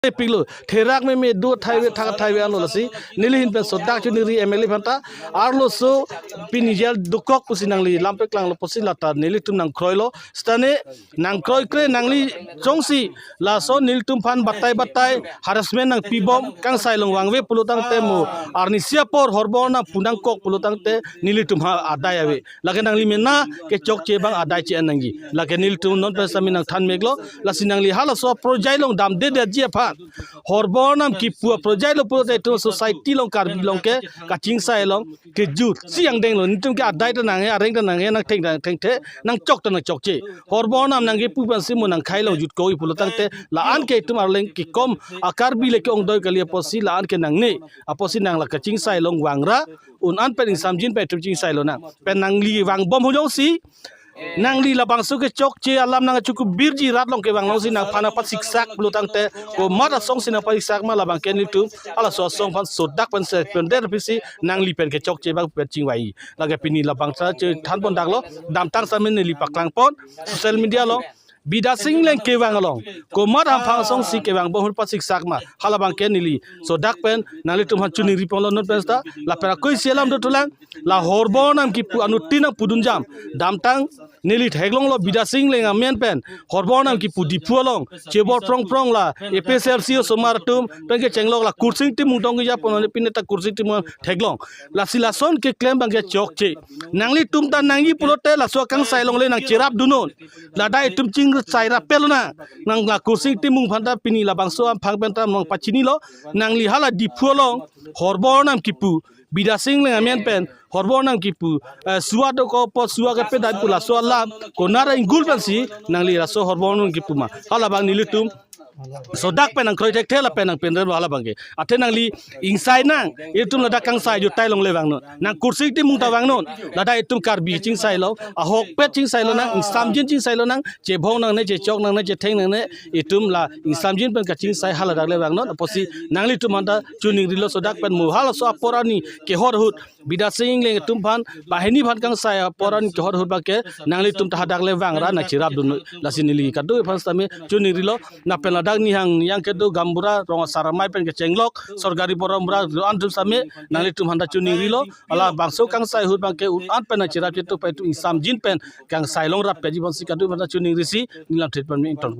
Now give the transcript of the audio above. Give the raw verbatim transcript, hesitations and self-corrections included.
Piklo therak meme do thaive thang thaive anlo lasi neli ahin pen sodak chuningri M L A aphanta, arloso pini jail dokok pusi nangli lam paklanglo pusi lata nelitum nangkroilo. Sitame nangkroikre, nangli jongsi laso nelitum aphan batai batai harassment nangpibom, kangsai along vangve pulo tangte mo arnisi apor Horbor Arnam pu nangkok pulo tangte nelitum ha adai ave. Lake nangli mena kechokche abang adai che-en nangji. Lake nelitum non pen sitame nangthan meklo. Lasi nangli halaso project along damdedetji aphan, Horbor Arnam kipu a-project lo pulote itum society along, Karbi along ke kachingsai along kejut si angdenglo. Nelitum ke adai ta nanghe, areng ta nanghe, nangtheng ta nangthengthe, nangchok ta nangchokche. Horbor Arnam nangkepu pensi mo nangkhei along jutkok-i pulo tangte la-an ke itum arleng kekom a-Karbi le ke-ongdoi kali apotsi la-an ke nangne. Apotsi nang la kachingsai along vangra, un-an pen ingsamjin pen itum chingsai lonang. Pen nangli vangbom hu jongsi nangli labangso kechokche alam nangchukubirji, rat along kevang alongsi nangphan nangpasiksak pulo tangte komat asong si nangpasiksak ma, labang ke nelitum halaso asong aphan sodak pen se pender pisi nangli pen kechokche abang pen chingvai. Lake pini labangso chethan pondaklo, damtang sitame neli paklang pon social media along, Bidya Sing Engleng kevang along komat hamphang asong si kevangbom hu pasiksak ma, halabang ke neli sodak pen nanglitum aphan chuningri ponlo non pen seta. Lapen akoisi alam dothulang, la Horbor Arnam kipu anuttin nangpudunjam. Damtang neli theklonglo Bidya Sing Engleng amen pen Horbor Arnam kipu Diphu along chebor prong prong la A P H L C osomar atum pen kechenglok la Kursing Timung tong keja pon, pine ta Kursing Timung theklong. Lasi lason keklem abang kechokche. Nanglitum ta nangji pulote laso kangsai along le nangcherap dunnon. Ladak itum chingsai rapet lonang. Nang la Kursing Timung aphanta pini labangso hamphang pen ta nangpachinilo. Nangli hala Diphu along Horbor Arnam kipu, Bidya Sing Engleng amen pen Horbor Arnam kipu, eh, suat dokok apot suat kepedat pu laso alam konat ingul pensi nangli laso Horbor Arnam kipu ma, halabang nelitum sodak pen nangkroi thekthe lapen nangpender halabang ke. Athe nangli ingsai nang, itum ladak kangsai ajotai along le vangnon. Nang Kursing Timung ta vangnon. Ladak itum Karbi chingsai along, ahokpet chingsai lonang, ingsamjin chingsai lonang, chebhong nangne, chechok nangne, chetheng nangne, itum la ingsamjin pen kachingsai haladak le vangnon. Apotsi nanglitum aphanta chuningrilo sodak pen mo halaso apor arni kehor ahut, Bidya Sing Engleng atum aphan, banghini aphan kangsai apor arni kehor ahut abang ke nanglitum ta hadak le vangra, nangcherap dunnon. Lasi neli kadokave aphan sitame chuningrilo. Lapen ladak nihang yang kedo gaonbura, rong asar amei pen kechenglok, sorkari borom bura, antum sitame nanglitum aphanta chuningrilo. Halabangso kangsai ahut abang ke un-an pen nangcherap chetu pai tu ingsamjin pen kangsai longrap keji aphansi kadokave aphanta chuningrisi neli lamthe pen me ington.